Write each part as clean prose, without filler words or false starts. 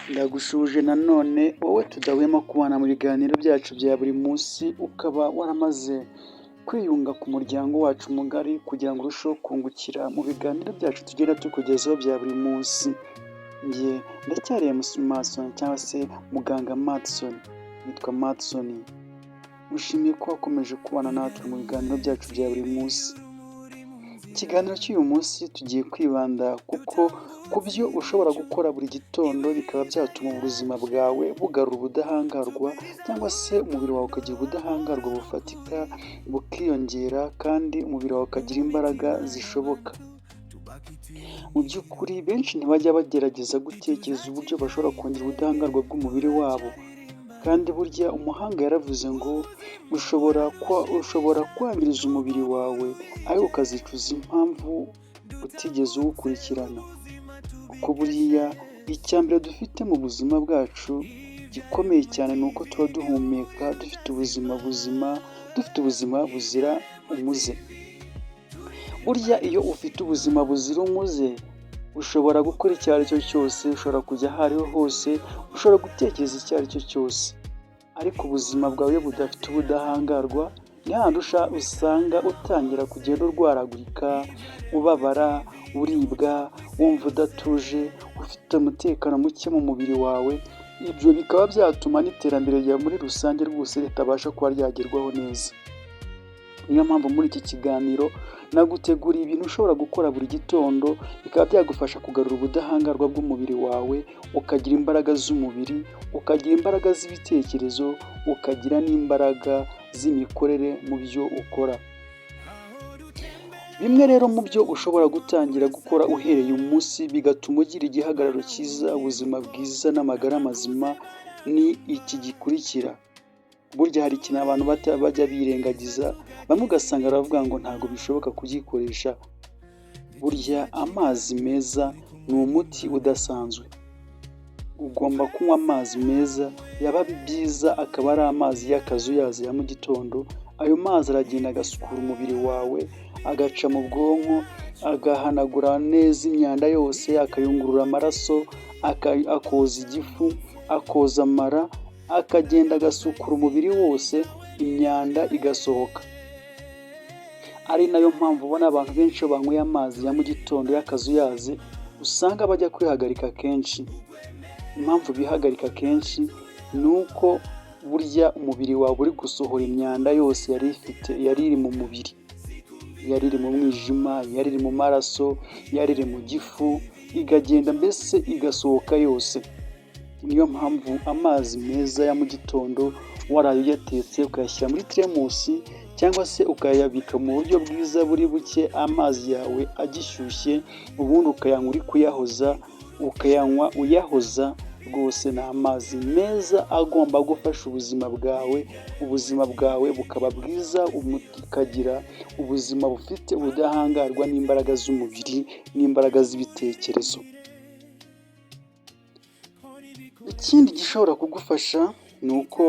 Ndagusuhuje nanone wowe tudahwema kubana mu biganiro byacu bya buri munsi, ukaba waramaze kwiyunga ku muryango wacu mugari kugira ngo urusheho kungukira mu biganiro byacu tugenda tukugezaho bya buri munsi. Njye ndacyari MC Matson cyangwa se muganga Matson, nitwa Matson. Mushimiye ko wakomeje kubana natwe mu biganiro byacu bya buri munsi. Ikiganiro cy'uyu munsi tugiye kwibanda kuko ku byo ushobora gukora buri gitondo bikaba byatuma ubuzima bwawe bugarura ubudahangarwa, cyangwa se umubiri wawe ukagira ubudahangarwa bufatika bukiyongera, kandi umubiri wawe ukagira imbaraga zishoboka. Mu by'ukuri benshi ntibajya bagerageza gutekereza uburyo bashobora kongera ubudahangarwa bw'umubiri wabo, kandi burya umuhanga yaravuze ngo ushobora kwangiriza umubiri wawe ariko ukazicuza impamvu utigeze uwukurikirana, kuko buriya icya mbere dufite mu buzima bwacu gikomeye cyane ni uko tuba duhumeka dufite ubuzima buzima, dufite ubuzima buzira umuze. Burya iyo ufite ubuzima buzira umuze ushobora gukora icyo ari cyo cyose, ushobora kujya aho ariho hose, ushobora gutekereza icyo ari cyo cyose, ariko ubuzima bwawe iyo budafite ubudahangarwa ni hahandi usanga utangira kugenda urwaragurika, ubabara, uribwa, wumva udatuje, ufite umutekano muke mu mubiri wawe, ibyo bikaba byatuma n'iterambere ryawe muri rusange rwose ritabasha kuba ryagerwaho neza. Niyo mpamvu muri iki kiganiro naguteguriye ibintu ushobora gukora buri gitondo bikaba byagufasha kugarura ubudahangarwa bw'umubiri wawe, ukagira imbaraga z'umubiri, ukagira imbaraga z'ibitekerezo, ukagira n'imbaraga z'imikorere mu byo ukora. Bimwe rero mu byo ushobora gutangira gukora uhereye umunsi bigatuma ugira igihagararo cyiza, ubuzima bwiza n'amagara mazima ni iki gikurikira. Burya hari ikintu abantu bajya birengagiza, bamwe ugasanga baravuga ngo ntabwo bishoboka kugikoresha. Burya amazi meza ni umuti udasanzwe. Ugomba kunywa amazi meza, yaba byiza akaba ari amazi y'akazuyazi ya mu gitondo, ayo mazi aragenda agasukura umubiri wawe, agaca mu bwonko, agahanagura neza imyanda yose, akayungurura amaraso, akoza igifu, akoza amara, akagenda agasukura umubiri wose, imyanda igasohoka. Ari nayo mpamvu ubona abantu benshi iyo banyweye amazi ya mu gitondo y'akazuyazi, usanga bajya kwihagarika kenshi. Impamvu bihagarika kenshi ni uko burya umubiri wawe uri gusohora imyanda yose yari ifite, yari iri mu mubiri. Yari iri mu mwijima, yari iri mu maraso, yari iri mu gifu, ikagenda mbese igasohoka yose. Niyo mpamvu amazi meza ya mu gitondo waraye uyatetse ukayashyira muri teremusi cyangwa se ukayabika mu buryo bwiza buri buke, amazi yawe agishyushye, ubundi ukayanywa uri kuyahoza, ukayanywa uyahoza, rwose ni amazi meza agomba gufasha ubuzima bwawe, ubuzima bwawe bukaba bwiza, ukagira ubuzima bufite ubudahangarwa n'imbaraga z'umubiri n'imbaraga z'ibitekerezo. Ikindi gishobora kugufasha ni uko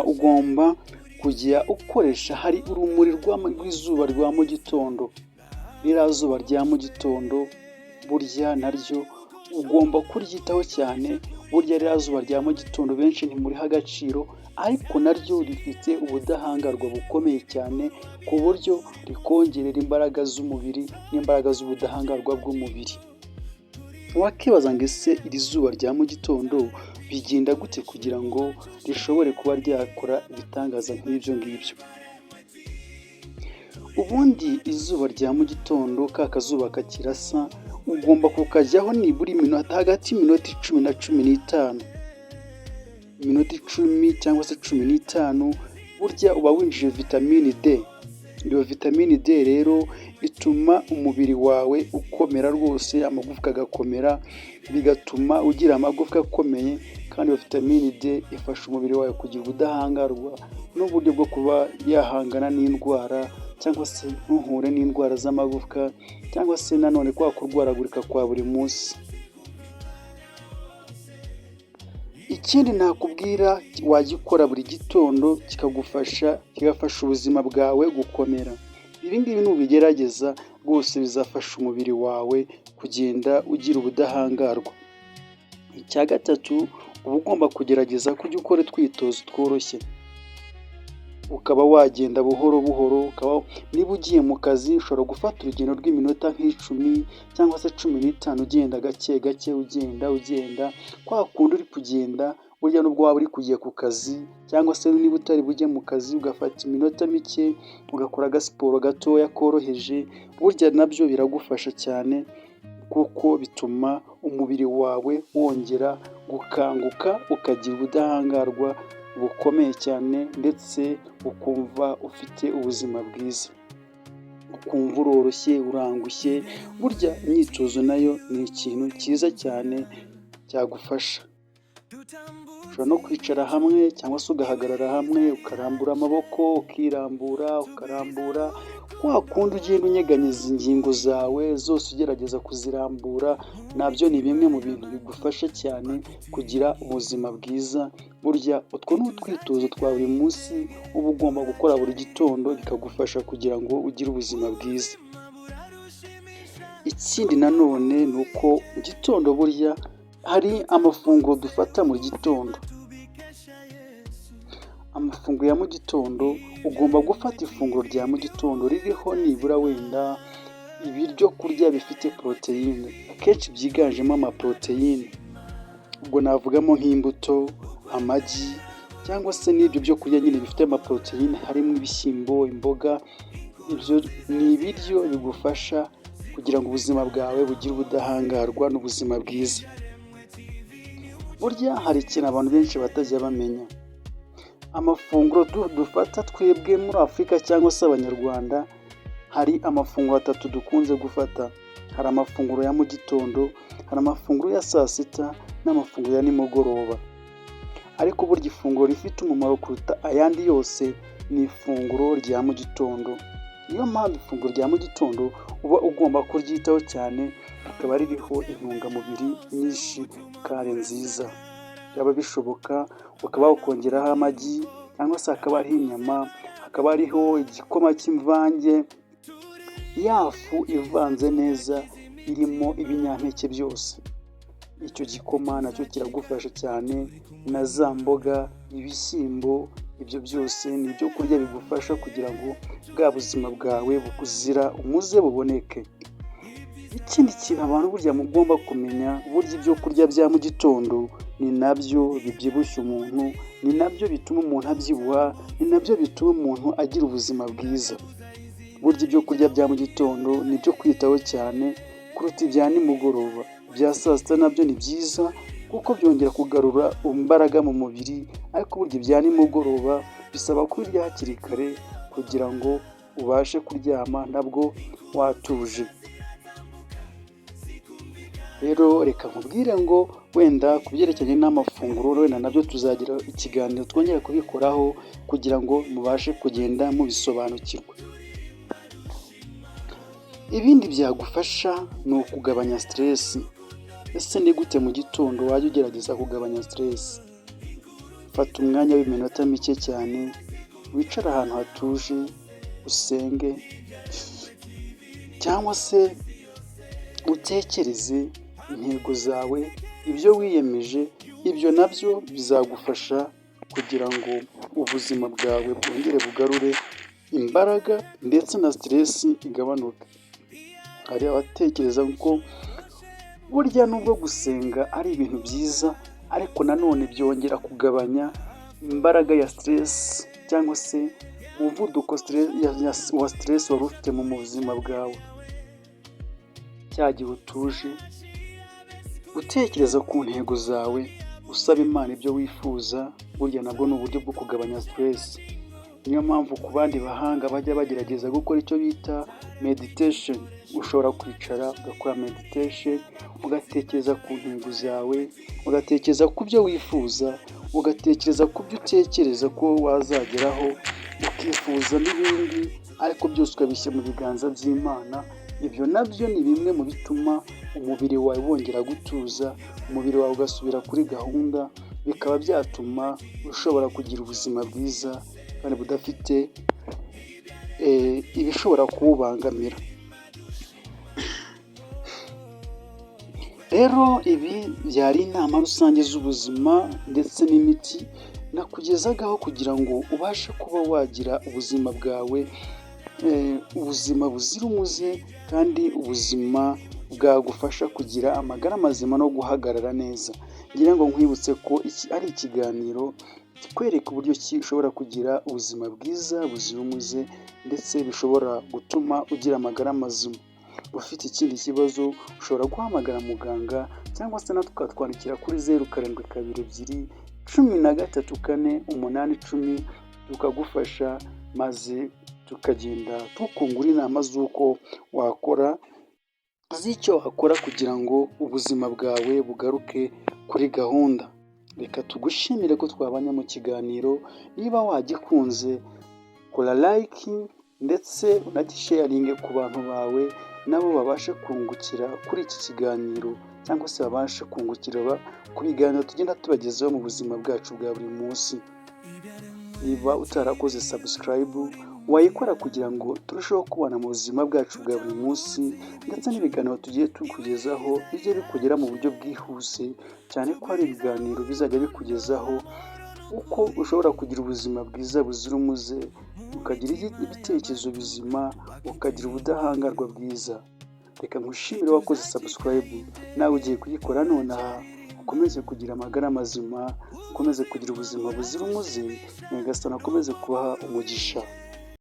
ugomba kujya ukoresha hari urumuri rw'izuba rwa mu gitondo. Ririya zuba rya mu gitondo burya naryo ugomba kuryitaho cyane, burya ririya zuba rya mu gitondo benshi ntimuriha agaciro, ariko naryo rifite ubudahangarwa bukomeye cyane ku buryo rikongerera imbaraga z'umubiri n'imbaraga z'ubudahangarwa bw'umubiri. Wakibaza ngo ese iri zuba rya mu gitondo bigenda gute kugira ngo rishobore kuba ryakora ibitangaza nk'ibyo ngibyo? Ubundi izuba rya mu gitondo ka kazuba kakirasa, ugomba kukajyaho nibura iminota hagati y'iminota 10 na 15. Iminota 10 cyangwa se 15, burya uba winjije vitamini D. Iyo vitamini D rero ituma umubiri wawe ukomera rwose, amagufwa agakomera, bigatuma ugira amagufwa akomeye, kandi iyo vitamini D ifasha umubiri wawe kugira ubudahangarwa n'uburyo bwo kuba yahangana n'indwara, cyangwa se ntuhure n'indwara z'amagufwa, cyangwa se nanone kwa kurwaragurika kwa buri munsi. Ikindi nakubwira wajya ukora buri gitondo kikagufasha, kigafasha ubuzima bwawe gukomera. Ibi ngibi nubigerageza Rwose bizafasha umubiri wawe kugenda ugira ubudahangarwa. Icya gatatu, uba ugomba kugerageza kujya ukora utwitozo tworoshye, ukaba wagenda buhoro buhoro. Niba ugiye mu kazi, ushobora gufata urugendo rw'iminota nk'10 cyangwa se 15, ugenda gake gake, ugenda ugenda kwa kundi uri kugenda. Burya nubwo waba uri kujya ku kazi cyangwa se niba utari bujye mu kazi, ugafata iminota mike ugakora agasiporo gatoya koroheje, burya nabyo biragufasha cyane kuko bituma umubiri wawe wongera gukanguka, ukagira ubudahangarwa bukomeye cyane, ndetse ukumva ufite ubuzima bwiza, ukumva uroroshye, urangushye. Burya imyitozo nayo ni ikintu cyiza cyane cyagufasha. Ushobora no kwicara hamwe cyangwa se ugahagarara hamwe, ukarambura amaboko, ukirambura, ukarambura kwa kundi ugenda unyeganyeza ingingo zawe zose ugerageza kuzirambura. Nabyo ni bimwe mu bintu bigufasha cyane kugira ubuzima bwiza. Burya utwo ni utwitozo twa buri munsi uba ugomba gukora buri gitondo, bikagufasha kugira ngo ugire ubuzima bwiza. Ikindi nanone ni uko mu gitondo burya hari amafunguro dufata mu gitondo. Amafunguro ya mu gitondo, ugomba gufata ifunguro rya mu gitondo ririho nibura wenda ibiryo kurya bifite poroteyine, akenshi byiganjemo amaporoteyine. Ubwo navugamo nk'imbuto, amagi, cyangwa se n'ibyo byo kurya nyine bifite amaporoteyine, harimo ibishyimbo, imboga. Ibyo ni ibiryo bigufasha kugira ngo ubuzima bwawe bugire ubudahangarwa n'ubuzima bwiza. Burya hari ikintu abantu benshi batajya bamenya: amafunguro dufata twebwe muri Afurika cyangwa se Abanyarwanda, hari amafunguro atatu dukunze gufata. Hari amafunguro ya mu gitondo, hari amafunguro ya saa sita n'amafunguro ya nimugoroba. Ariko burya ifunguro rifite umumaro kuruta ayandi yose ni ifunguro rya mu gitondo. Niyo mpamvu ifunguro rya mu gitondo uba ugomba kuryitaho cyane, rikaba ririho intungamubiri nyinshi kandi nziza. Byaba bishoboka ukaba wakongeraho amagi, cyangwa se hakaba hariho inyama, hakaba hariho igikoma cy'imvange, ya fu ivanze neza irimo ibinyampeke byose. Icyo gikoma nacyo kiragufasha cyane, na za mboga, ibishyimbo, ibyo byose ni ibyo kurya bigufasha kugira ngo bwa buzima bwawe buzira umuze buboneke. Ikindi kintu abantu burya mugomba kumenya, burya ibyo kurya bya mu gitondo ni nabyo bibyibushya umuntu, ni nabyo bituma umuntu abyibuha, ni nabyo bituma umuntu agira ubuzima bwiza. Burya ibyo kurya bya mu gitondo ni ibyo kwitaho cyane kuruta ibya nimugoroba. Ibya saa sita nabyo ni byiza kuko byongera kugarura imbaraga mu mubiri, ariko burya ibya nimugoroba bisaba kubirya hakiri kare kugira ngo ubashe kuryama nabwo watuje. Rero reka nkubwire ngo wenda ku byerekeranye n'amafunguro, wenda nabyo tuzagira ikiganiro twongera kubikoraho kugira ngo mubashe kugenda mubisobanukirwa. Ibindi byagufasha ni ukugabanya stress. Ese ni gute mu gitondo wajya ugerageza kugabanya stress? Fata umwanya w'iminota mike cyane, wicare ahantu hatuje, usenge cyangwa se utekereze intego zawe, ibyo wiyemeje. Ibyo nabyo bizagufasha kugira ngo ubuzima bwawe bwongere bugarure imbaraga, ndetse na stress igabanuke. Hari abatekereza ko burya nubwo gusenga ari ibintu byiza, ariko nanone byongera kugabanya imbaraga ya stress cyangwa se umuvuduko wa stress wari ufite mu buzima bwawe. Cya gihe utuje, utekereza ku ntego zawe, usaba Imana ibyo wifuza, burya nabwo ni uburyo bwo kugabanya stress. Niyo mpamvu ku bandi bahanga bajya bagerageza gukora icyo bita meditation. Ushobora kwicara ugakora meditation, ugatekereza ku ntego zawe, ugatekereza ku byo wifuza, ugatekereza ku byo utekereza ko wazageraho, ukifuza n'ibindi, ariko byose ukabishyira mu biganza by'Imana. Ibyo nabyo ni bimwe mu bituma umubiri wawe wongera gutuza, umubiri wawe ugasubira kuri gahunda, bikaba byatuma ushobora kugira ubuzima bwiza kandi budafite ibishobora kuwubangamira. Rero ibi byari inama rusange z'ubuzima ndetse n'imiti nakugezagaho kugira ngo ubashe kuba wagira ubuzima bwawe, ubuzima buzira umuze kandi ubuzima bwagufasha kugira amagara mazima no guhagarara neza. Ngira ngo nkwibutse ko iki ari ikiganiro kikwereka uburyo ki ushobora kugira ubuzima bwiza buzira umuze, ndetse bishobora gutuma ugira amagara mazima. Ufite ikindi kibazo ushobora guhamagara muganga cyangwa se natwe ukatwandikira kuri 0722134810, tukagufasha maze tukagenda tukungura inama z'uko wakora, z'icyo wakora kugira ngo ubuzima bwawe bugaruke kuri gahunda. Reka tugushimire ko twabanye mu kiganiro. Niba wagikunze, kora like ndetse unagisharinge ku bantu bawe, nabo babashe kungukira kuri iki kiganiro cyangwa se babashe kungukira ku biganiro tugenda tubagezaho mu buzima bwacu bwa buri munsi. Niba utarakoze subscribe, wayikora kugira ngo turusheho kubana mu buzima bwacu bwa buri munsi, ndetse n'ibiganiro tugiye tukugezaho bijye bikugera mu buryo bwihuse, cyane ko hari ibiganiro bizajya bikugezaho uko ushobora kugira ubuzima bwiza buzira umuze, ukagira ibitekerezo bizima, ukagira ubudahangarwa bwiza. Reka nkushimire wakoze subscribe, nawe ugiye kuyikora nonaha. Ukomeze kugira amagara mazima, ukomeze kugira ubuzima buzira umuze. Nyagasani akomeze kubaha umugisha.